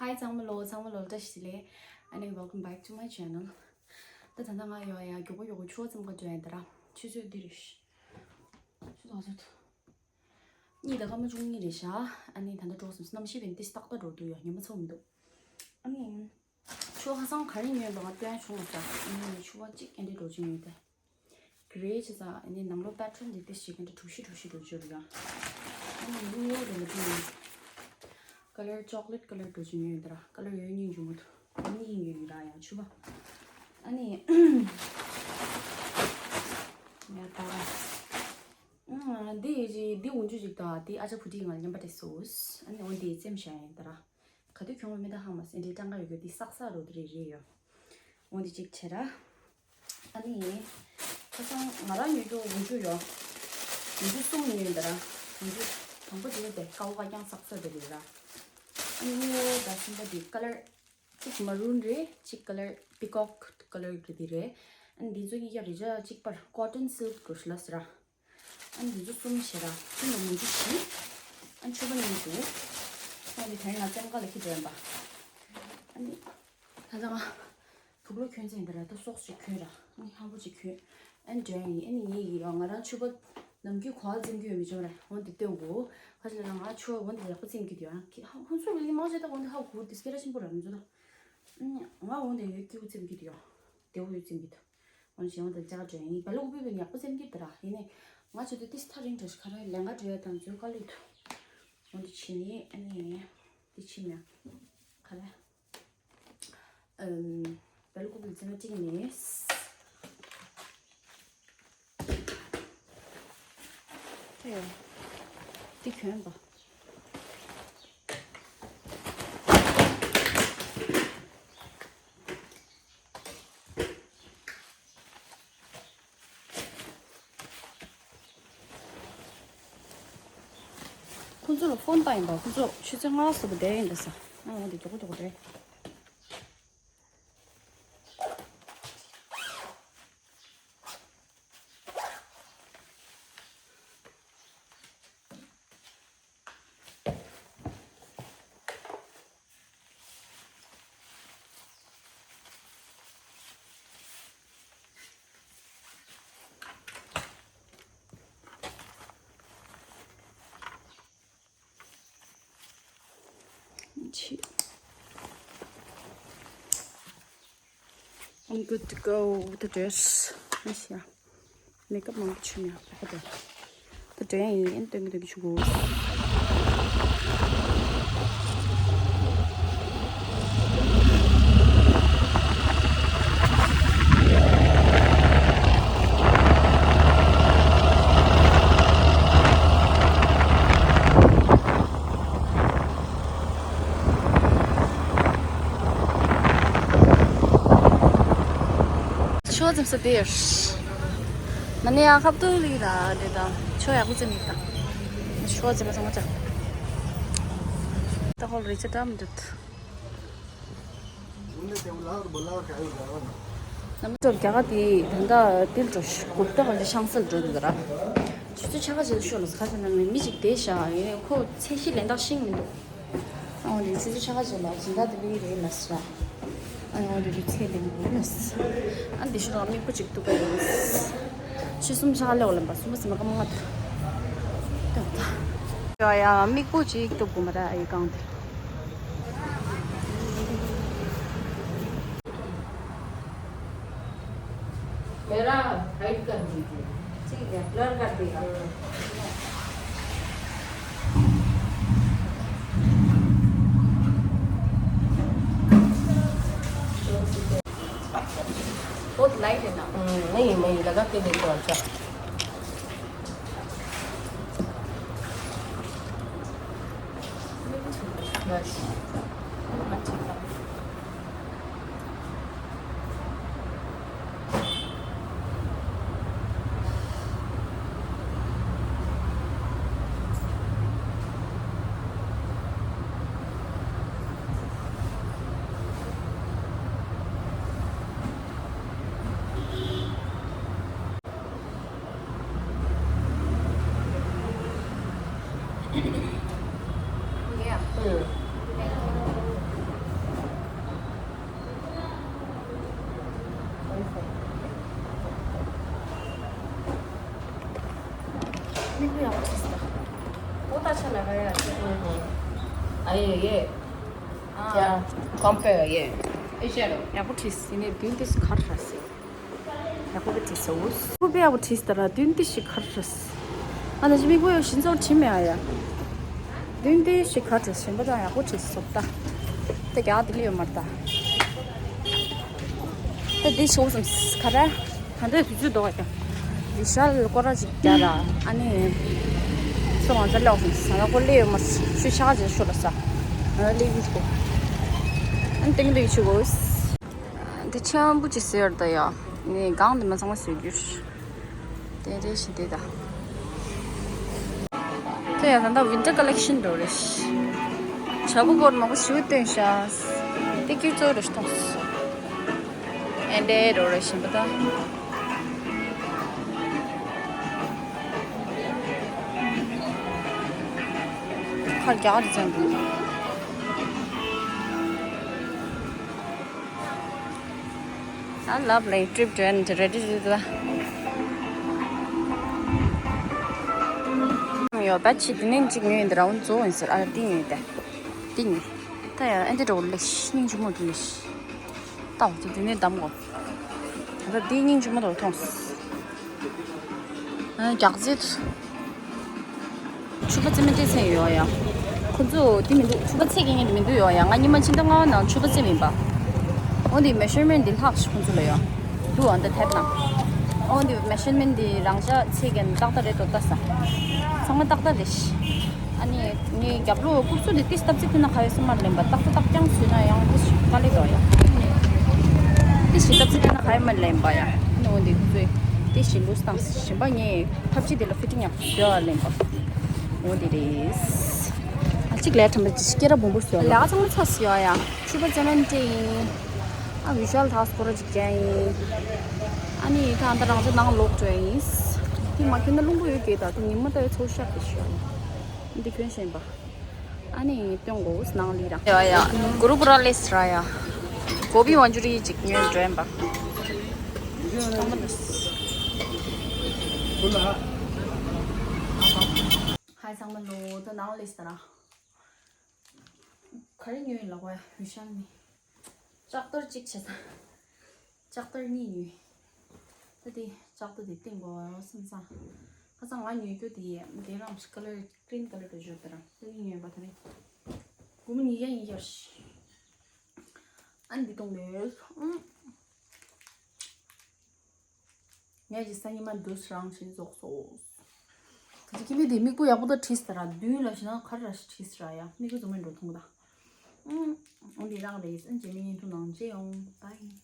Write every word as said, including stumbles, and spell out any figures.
Hi ཚང་མ་ལོ། ཚང་མ་ལོ་བཀྲ་ཤིས་བདེ་ལེགས། ཨ་ནི་welcome back to my channel. ད་ད་ལྟ་ང་ཡོ་ཡ་མགྱོགས་པོ་མགྱོགས་པོ་ཆུ་བ་ཙམ་ག་འགྲོ་ཡ་ད་ར། ཆུ་ཚོད་འདི་རེད། ཆུ་ཚོད་ག་ཚོད་འདུག་གཉིས་དང་སྐར་མ་བཅུ་གཉིས་རེད་ཤག་ཨ་ནི་ད་ལྟ་འགྲོ་སོང་། གནམ་གཤིས་བན་ཏིས་ཏག་ཏག་འགྲོ་འདུག་ཡ། ཉི་མ་ཚ་བོ་མི་འདུག་ཨ་ནི་ཆུ་བ་ཁ་སང་ག་རེ་ཉོས་འདུག་ང་སྟོན་བྱུང་བ་ས། ཨ་ནི་ཆུ་བ་གཅིག་ཨེ་འདྲ་འགྲོ་ཅིག་ཉོས་ཏེ། གྷི་རེ་བྱས་ཙང་ཨ་ནི་ནང་ལོགས་པེ་ཊརན་འདི་ཏིས་ཞིག་ག་འདྲ་གྲུ་བཞི་གྲུ་བཞི་འགྲོ་ཅིག་རེད་ཡ། ཨ་ནི་ནིའུ་ཡོག་རེད་ལ་དེ་ནི་ཀ་ལར་ཅོག་ལེཊ་ཀ་ལར་འགྲོ་ཅིག་ཉོས་ཡོད་ད་ར། ཀ་ལར་ཡོད་གཉིས་འཇུ་མོ་ཐུ། ཨ་ནི་ཡིན་ཡོད་ཡིན་ར་ཡ་ཆུ་བ། ཨ་ནི་ཡ་ད། ཨང་། འདི་ཡི་འདི་འོན་ཅུ་ཅིག་དང་འདི་ཨ་ཅག་བུ་ཏིའི་ངང་ལ་མཉམ་པ་སྤྲད་སོང་། ཨ་ནི་འོ་འདི་བཙེམ་བཞག་ཡིན་ད་ར། ག་དུས་གྱོང་བའི་མི་ད་ཧ་མ་སེ་འདི་སྤྲང་ག་ཡོད་གི་འདི་སག་སག་རོ་དེ་རེ་རེ་ཡོད། འོ་འདི་གཅིག་བྱས་ར། ཨ་ནི་ཁ་སང་ང་རང་ཉོས་རྒྱུ་འོན་ཅུ་ཡོད། འོན་ཅུ་གསུམ་ཉོས་ཡིན་ད་ར། འོན་ཅུ་དང་པོ་དེ་ནི་དེ་ཀའོ་ཀ་རྐྱང་སག་སག་དེ་རེད་ར། ཨ་ནི་གཉིས་པ་དང་གསུམ་པ་དེ་ཀ་ལར། གཅིག་མ་རུན་རེད། གཅིག་ཀ་ལར་པི་ཀོག་ཀ་ལར་གྱི་དེ་རེད། ཨ་ནི་འདི་ཚོ་གཉིས་ཀ་རེད་ཅག་གཅིག་པར་ཀོ་ཊོན་སིལཀ་རུ་ཤི་ལ་ཟེར་ར། ཨ་ནི་འདི་ཚོ་གསུམ་བྱེད་ར། གསུམ་ལ་ཉིས་བརྒྱ་བྱིན། ཨ་ནི་ཕྱུ་པ་གཉིས་འདུག་ཨ་ནི་དེ་ང་བཙེམ་ག་ལ་ཁྱི་འགྲོ་ཡིན་པ། ཨ་ནི་ད་ལྟ་ང་དུག་ལོག་གྱོན་ཚེ་འདི་ར་ད་སོགས་ཤིག་གྱོན་ར། ཨ་ནི་ཧམ་པོ་ཅིག་གྱོན། ཨ་ནི་འགྲོ་ཡིན། ཨ་ནི་ངས་ཡིན་ཡོད། ང་རང་ཕྱུ་པ་ནམ་རྒྱུན་གོ་བ་བཙེམ་རྒྱུ་ཡོད་མི་བྱུང་ར། འོ་འདི་སྟོན་དགོས། ཁ་ཅིག་ལ་ང་ཕྱུ་པ་འོ་འདི་ཡག་པོ་བཙེམ་གྱི་འདུག་ཨ་ཁྱི་ཧ་ཧུན་སུར་ལི་མང་ཆེ་ད་འོ་འདི་ཧ་གོ་འདི་སྐད་ར་ཆེན་པོ་ར་མི་འདུག་ད། ང་འོ་འདི་ཡོད་སྐྱིད་པོ་བཙེམ་གྱི་འདུག་ཡ། བདེ་བོ་ཡོད་བཙེམ་གྱི་འདུག་འོ་ནི་གཞན་པ་དང་ཅག་འདྲ་ཡིན། བལ་ལུག་པི་པི་ཡག་པོ་སེམས་སྐྱིད་དེ་ར་ཡིན་ནི། ང་ཆུ་དུ་ཏིས་ཐ་རིང་འདྲ་ཞིག་ཁ་ར་ལེན་ག་འདྲ་ཡ་དང་འཛུལ་ག་ལུས་དུ། འོ་འདི་ཕྱི་ནི་ཨ་ནི་འདི་ཕྱི་མ་ཁ་ར། ཨམ། བལ་ལུག་པི་པི་ཙི་ན་ཅིག་ནི། ཨེ། འདི་གྱོན་པ། ཁོང་ཚོ་ལ་ཕོན་བཏང་ཡིན་པ། ཁོང་ཚོ་ཆུ་ཚོད་ལྔ་ཙམ་པ་བསྡད་ཡིན་པ་ས། ཨ་འོ་འདི་མགྱོགས་པོ་མགྱོགས་པོ་བསྡད། I'm good to go with the dress. Yes, yeah. Makeup མང་པོ་བྱས་མེད་པ་དེ། ད་དྲན་ཡིན་སྟོན་གི་སྟོན་གི་ཆུ་གོ། ཆོས་འཛིན་ས་དེར། ན་ནི་ཡང་ཁབ་ཏུ་ལི་ར་དེ་དང་ཆོས་ཡག་པོ་འཛིན་མི་དང་། ཆོས་འཛིན་པ་ཚང་མ་ཅག་ད་ཧོལ་རི་ཅི་འདྲ་མི་འདུག་རྣམ་པ་ཚོ་རྒྱ་གར་དེ་ད་ལྟ་དེ་འགྲོ་ཤག་གུབ་ཏ་ག་ལ་ཤང་སལ་འགྲོ་འདུག་ར། ཆུ་ཚོད་ཕྱེད་ཀ་ཅིག་ལ་ཤོད་ལ་ཁ་ཤས་ན་མི་མི་ཅིག་བསྡད་ཤག་ཡིན་ནའི་ཁོ་ཚད་གཞི་ལེན་སྟངས་ཤེས་མི་འདུག་ཨ་འོ་འདི་ཆུ་ཚོད་ཕྱེད་ཀ་ཅིག་ལ་སྦྱིན་བདག་དེ་ལས་རེད་ལ་ཟེར། ཨ་འོ་འདི་དུས་ཚེ་ལེན་དགོས་ལ་ཟེར། ཨ་འདི་ཤུ་རང་མིག་པོ་ཅིག་གཏུབ་པ་ཡིན། ཆུ་གསུམ་ཕྱེད་ཀ་ལེ་འོ་ལ་འབའ་གསུམ་པ་ཟིན་པ་སྐར་མ་ལྔ་དུ། ཡ་ཡ་མིག་པོ་ཅིག་གཏུབ་དགོས་མ་ར་ཨ་ཡི་གང་དེ། मेरा हाइड कर दीजिए। ठीक है, ब्लर कर देगा। बहुत लाइट है ना? हम्म, नहीं, मैं लगा के देखो, अच्छा। बस। अच्छा। མིག་ཡག་པོ་བྲིས་ད། ཨོ་ད་ཆ་ལ་ག་ཡ་ཆེ་གོ་ཡོད། ཨ་ཡེ་ཡེ། ཨ། ཡ། ཀམ་པེར་ཡེ། ཨེ་ཤ་རོ། ཡག་པོ་བྲིས། ཡིན་ནའི་མདུན་དེ་ཁར་ར་སི། ཡག་པོ་བྲིས་སོ། ཁུ་པེ་ཡག་པོ་བྲིས་ད་ར་མདུན་དེ་ཞིག་ཁར་ར་སི། ཨ་ན་ཞི་མིག་པོ་ཡོ་ཤིན་ཙོར་ཆི་མེ་ཨ་ཡ། མདུན་དེ་ཞིག་ཁར་ར་སི་ཞིམ་པོ་དང་ཡག་པོ་བྲིས་སོ་ད། དེ་རྒྱག་དེ་ལི་ཡོད་མར་ད། ད་འདི་ཤོག་སམ་ག་རེ། ད་འདི་དུས་ཚོད་འདུག་ཀྱང་། བི་ཤལ་སྐོར་ར་ཅིག་རྒྱག་ར། ཨ་ནི། སོ་མང་ཚ་ལོག་སམ་ས་ན་ཀོ་ལེ་མ་ཤུ་ཤག་ཅིག་ཤོ་ལ་ས། ང་ལེ་བི་ཅིག་གོ། ཨ་ནི་ཏིང་ཏིང་ཆུ་གོ། འདི་ཆེན་པོ་ཅིག་ཟེར་ད་ཡ། ནི་གང་འདི་མ་ཚང་མ་ཟེར་རྒྱུ། དེ་རེ་ཞིག་དེ་ད། དེ་ཡང་ད་ལྟ་ཝིན་ཊར་ཀ་ལེག་ཤན་འགྲོ་རེད། བྱ་བུ་སྐོར་མང་པོ་ཞིག་སྟོན་ཤག་དེ་ཀྱུ་ཙོ་རེ་ཐོངས། ཨེ་འདྲེ་འགྲོ་རེ་བཞིན་པ་ད། ཁར་རྒྱག་རེ་ཙམ་འདུག་ཨ་ལབ་ལེ་ཊི་རིབ་ཌེ་ཊི་རེ་ཌི་རེད་ད། ཡོད་པ་ཆི་དེ་ནས་གཅིག་ཉོས་ཡིན་ད་ར་འུ་ཛོ་ཡིན་ཟེར་ཨ་དེ་ཉོས་ད། དེ་ཉོས། ད་ཡ་ཨ་འདི་འགྲོ་ལེ་ཤི་སྙིང་རྗེ་མོ་འདུག་ལེ་ཤི། ལྟ་འོ་དེ་དེ་ནས་འདམ་གོ། ད་དེ་སྙིང་རྗེ་མོ་འདུག་མཐོང་སོང་། རྒྱག་རྩེད། ཕྱུ་པ་རྩེ་མི་འདྲ་ཚད་ཡོད་ཡ། ཁོ་ཚོ་དེ་མི་འདུག་ཕྱུ་པ་ཚད་ཀྱི་ངེས་མི་འདུག་ཡོད་ཡ། ང་ཉི་མ་ཕྱི་ཟླ་ལྔ་པ་ནང་ཕྱུ་པ་རྩེ་མིན་པ། འོ་དེ་མེ་ཤར་མེན་དེ་ལྷག་ཤི་ཁོ་ཚོ་ལ་ཡོད། འདུག་ཨ་འདི་ཐེབས་ན། འོ་དེ་མེ་ཤར་མེན་དེ་རང་ཤ་ཚད་ཀྱི་ཏག་ཏག་རེད་དོ་ལྟ་ས། ཚང་མ་ཏག་ཏག་རེད་ཤི། ཨ་ནི་ངའི་རྒྱབ་ལོགས་ཀུར་སུ་དེ་ཏིས་སྟབས་ཚིག་དེ་ན་ཁ་ཡོད་སུ་མར་ལེན་པ་ཏག་ཏག་ཏག་ཀྱང་སུས་ན་ཡང་ཏིས་ཤི་དཀའ་ལས་དོ་ཡ། ཏིས་ཤི་སྟབས་ཚིག་དེ་ན་ཁ་ཡོད་མར་ལེན་པ་ཡ། ཨ་ནི་འོ་དེ་ཁོ་ཚོས་ཏིས་ཤི་ལུས་བཏང་ཞིམ་པ་ངའི་ཐབས་ཅི་དེ་ལ་ཕི་ཏིང་ཡག་པོ་བཟོས་ལེན་པ། འོ་དེ་རེད། ཨ་གཅིག་ལས་ཁྲམ་པ་ཅི་སྐད་ར་བོང་བུ་བཟོས་ལ། ལས་ཀ་ཚང་མ་ཚ་སི་ཡོ་ཡ། ཕྱུ་པ་ཙེ་མན་ཏེ་ཡིན། ཨ་བི་ཤལ་ཐག་སྐོར་ར་ཅིག་ཀྱང་ཡིན། ཨ་ནི་ད་ཨ་ད་རང་ཚོ་ནང་ལོག་འགྲོ་ཡིན། དེ་མ་ཁྱོད་ན་རླུང་བུ་ཡོད་ཀྱི་ད་དེ་ཉི་མ་ད་ཡོད་ཚོ་ཤག་གི་ཤོ་ཡིན། འདི་ཁྱོད་ཤེས་པ། ཨ་ནི་སྟོན་དགོས་ནང་ལི་ར། ཡ་ཡ། གུ་རུ་པུ་ར་ལེས་ར་ཡ། གོ་བི་མན་ཇུ་རི་ཅིག་ཉོས་འགྲོ་ཡིན་པ། ཧའི་ཚང་མ་ལོ་ད་ནང་ལེས་ད་ར། ག་རེ་ཉོས་ཡིན་ལ་གོ་ཡ་ཡུ་ཤང་ནི། ལྕགས་ཏོར་གཅིག་བྱས་ཙང་། ལྕགས་ཏོར་གཉིས་ཉོས། ད་དེ་ལྕགས་ཏོ་དེ་བཏིང་དགོས་བསམ་ཙང་། ཁ་སང་ང་ཉོས་རྒྱུ་དེ་དེ་རང་ཁ་ལར་ཀྲིན་ཁ་ལར་དུ་བཞག་དེ་རང་ད་དེ་ཉོས་པ་ད་རེད། སྒོར་མོ་ཉིས་བརྒྱ་ཉིས་བརྒྱ་ཞིག་ཨ་ནི་འདི་གཏོང་དགོས། ཨང་། ངས་ཀྱི་སང་ཉི་མ་འདུས་རང་བཞིན་རྫོགས་སོ། ད་ཅི་ཁྱི་མི་དེ་མིག་པོ་ཡག་པོ་ད་བྲིས་ཟེར་ར་མདུན་ལ་ཞེ་ན་ཁར་ར་ཞིག་བྲིས་ཟེར་ར་ཡ་མིག་པོ་རྫུན་མ་འགྲོ་ཐུང་གི་ད། ཨུམ། འོ་འདི་རང་རེད་ཨན་རྗེས་མའི་བརྙན་ཐུང་ནང་མཇལ་ཡོང་། བཱའི།